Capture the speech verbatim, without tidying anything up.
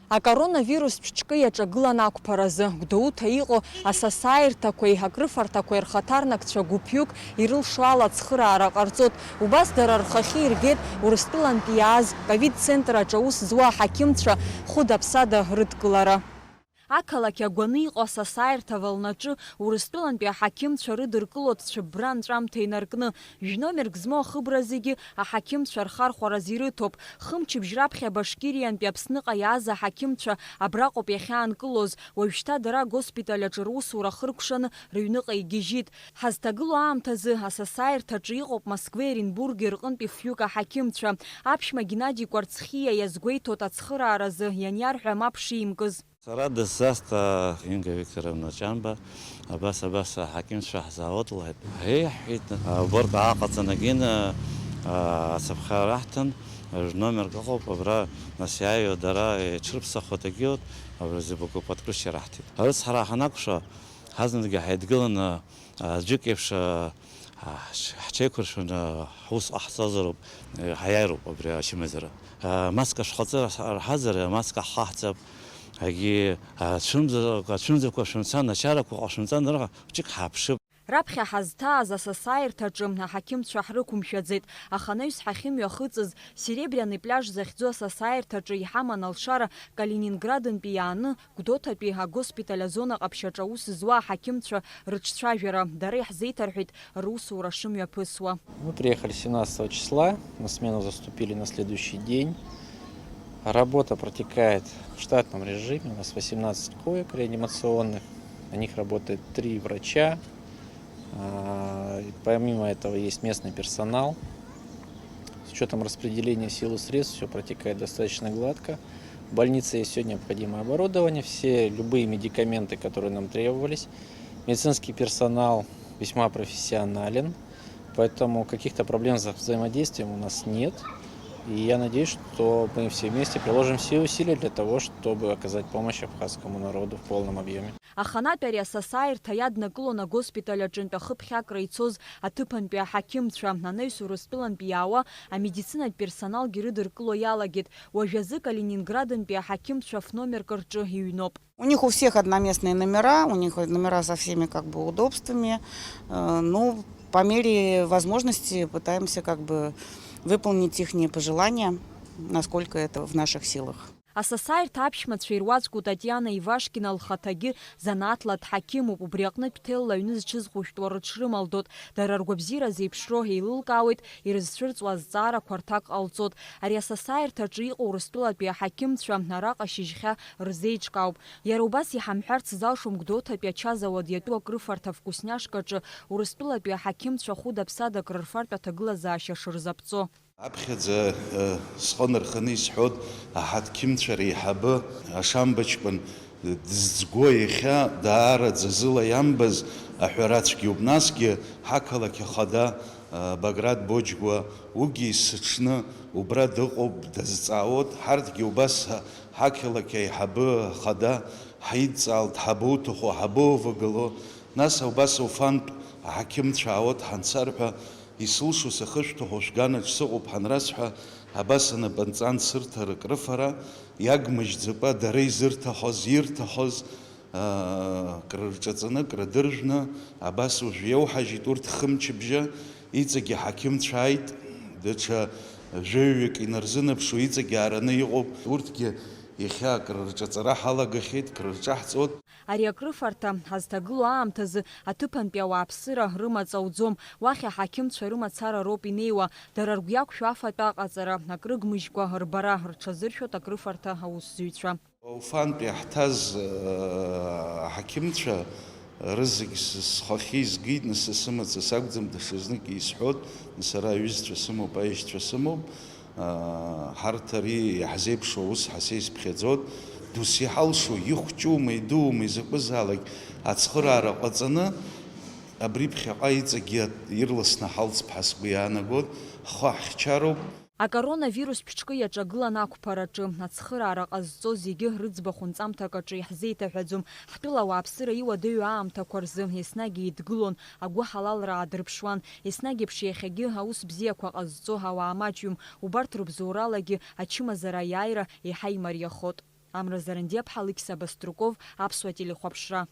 Акоронавирус ԥшьҿкы иаҿагылан ақәԥаразы, Гәдоуҭа иҟоу асасааирҭақәеи акрыфарҭақәеи рхаҭарнакцәа гәыԥҩык ирылшо ала ацхыраара ҟарҵоит. Убас дара рхахьы иргеит Урыстәылантәи иааз ковид-центр аҿы аус зуа аҳақьымцәа хәыда-ԥсада рыдкылара. Ақалақь агәаны иҟоу асасааирҭа Волнаҿы Урыстәылантәи аҳақьымцәа рыдыркыло дцәыббра анҵәамҭа инаркны, Жәномерк змоу ахыбра зегьы аҳақьымцәа рхархәараз ирыҭоуп. Хымчыбжь раԥхьа Башкириантәи Аԥсныҟа иааз аҳақьымцәа абраҟоуп иахьаанкылоз. Уажәшьҭа дара агоспиталь аҿы русура хыркәшаны рыҩныҟа игьежьит. Ҳазҭагылоу аамҭазы асасааирҭаҿы иҟоуп Москвеи Оренбурги рҟынтәи фҩык аҳақьымцәа. Аԥшәма Геннади Кәарцхиа иазгәеиҭоит ацхырааразы ианиарҳәа мап шимкыз. Сара дысзаст, а, Инга Викторовна Ҷамба, абас, абас аҳақьымцәа ҳзаауеит лҳәеит. Еи, ҳҳәеит, а, убырҭ ааҟаҵаны гьы, а, ацаԥха раҳҭан, а, номерк ыҟоуп, абра нас иааиуа дара еиҽрыԥсахуеит агьоуп, абра зыбакуп аҭкрышьа раҳҭеит. Арыцҳара ҳанақәшәа, ҳазныгьы ҳаидгыланы, а, аӡәык еиԥш, а, а, ҳч-, ҳҽеиқәыршәаны ҳус ҟаҳҵозароуп, э, ҳаиааироуп абри ачымазара. А, маска шәхаҵы рҳазар, маска ҳхаҳҵап. Агьи, а, цәымза-, ацәымзақәа шәымцан, ачарақәа ҟашәымҵан, рыҟа ҷык ҳааԥшып. Раԥхьа ҳазҭааз асасааирҭаҿы аҳақьымцәа ҳрықәымшәаӡеит, аха анаҩс ҳахьымҩахыҵыз Серебряный пляж захьӡу асасааирҭаҿы иҳаман алшара Калининградынтәи иааны Гәдоуҭатәи агоспиталь азона ҟаԥшь аҿы аус зуа аҳақьымцәа рыҿцәажәара, дара иаҳзеиҭарҳәеит русура шымҩаԥысуа. Мы приехали семнадцатого числа, на смену заступили на следующий день. Работа протекает в штатном режиме. У нас восемнадцать коек реанимационных. На них работает три врача. А, и помимо этого есть местный персонал. С учётом распределения сил и средств всё протекает достаточно гладко. В больнице есть всё необходимое оборудование, все любые медикаменты, которые нам требовались. Медицинский персонал весьма профессионален, поэтому каких-то проблем со взаимодействием у нас нет. И я надеюсь, что мы все вместе приложим все усилия для того, чтобы оказать помощь абхазскому народу в полном объёме. Аханатә ари асасааирҭа иаднакылон агоспиталь аҿынтә ахыԥхьакра ицоз аҭыԥантәи аҳақьымцәа, анаҩс Урыстәылантәи иаауа амедицинатә персоналгьы рыдыркыло иалагеит. Уажәазы Калининградынтәи аҳақьымцәа фномерк рҿы иҩноуп. У них у всех одноместные номера, у них номера со всеми как бы удобствами. Э, ну, по мере возможности пытаемся как бы выполнить ихние пожелания, насколько это в наших силах. Асасааирҭа аԥшәмацәа ируаӡәку Татиана Ивашкина лхаҭагьы занааҭла дҳақьымуп, убри аҟнытә ҭелла аҩны зҽызхәышәтәуа рыҽрымалдоит, дара ргәабзиара зеиԥшроу еилылкаауеит, ирызцәырҵуа азҵаарақәа рҭак ҟалҵоит. Ари асасааирҭаҿы иҟоу Урыстәылатәи аҳақьымцәа араҟа шьыжьхьа рзеиҿкаауп. Иара убас иҳамҳәарц залшом Гәдоуҭатәи ачазауад иатәу акрыфарҭа Вкусняшка аҿы Урыстәылатәи аҳақьымцәа хәыда-ԥсада акрырфартә аҭагылазаашьа шырзаԥҵо. Аԥхьаӡа, э, сҟы нарханы исҳәот, аҳақьымцәа реиҳабы Ашамба ҷкәын дызӡго иахьа даара ӡазыла иамбаз аҳәара цәгьоуп. Насгьы ҳақалақь ахада, э, Баграт Боџьгәа, уигьы есыҽны убра дыҟоуп, дазҵаауот. Ҳарҭгьы убас ҳақалақь аиҳабы ахада ҳаидҵаалт, ҳабоуҭаху, ҳабоувагыло. Нас убас Уфантә аҳақьымцәа аот ҳанцар ҳәа Исылшо сахышәҭаху шәганаҿ сыҟоуп ҳанрасҳәа, абас анапынҵан сырҭар акрыфара, иагмыжьӡакәа дара изырҭахоз, ирҭахоз, аа, крырҿаҵаны, крыдыржәны, абас уажә иауҳажьит урҭ хымчыбжьа, иҵегьы ҳақьымцәа ааит, даҽа жәаҩык инарзынаԥшуа иҵегьы аараны иҟоуп, урҭгьы иахьа крырҿаҵара ҳалагахьеит, крырҿаҳҵоит. Ари акрыфарҭа ҳазҭагылоу аамҭазы аҭыԥантәи ауааԥсыра рымаҵ ауӡом, уахь аҳақьымцәа рымацара роуп инеиуа, дара ргәы иақәшәо афатә аҟаҵара, акрыгмыжькәа рбара рҽазыршәоит акрыфарҭа аусзуҩцәа. Уфантәи иаҳҭаз, э, аҳақьымцәа рызегь с-, схахьы изгеит, нас сымаҵ сакәӡам, даҽазныкгьы исҳәот, сара аҩызцәа сымоуп, аишьцәа сымоуп. Ҳарҭ ари иаҳзеиԥшу аус ҳасеисԥхьаӡо, дус иҳалшо, ихәҷума, идуума, изакәызаалак ацхыраара ҟаҵаны, абри ԥхьаҟа иҵегьы ирласны ҳалҵп ҳәа сгәы иаанагот, ҳхы ҳхьчароуп. Акоронавирус ԥшькы иаҿагылан ақәԥараҿы, ацхыраара ҟазҵо зегьы рыӡбахә нҵамҭак аҿы иаҳзеиҭаҳәаӡом. Ҳтәыла ауааԥсыра иуадаҩу аамҭақәа рзы еснагь еидгылон, агәыҳалалра аадырԥшуан, еснагь еиԥш иахьагьы аус бзиақәа ҟазҵо ауаа маҷҩым, убарҭ рыбзоуралагьы ачымазара аиааира еиҳа имариахот. Амра Зарандиаԥҳа, Алықьса Баструков, Аԥсуа телехәаԥшра.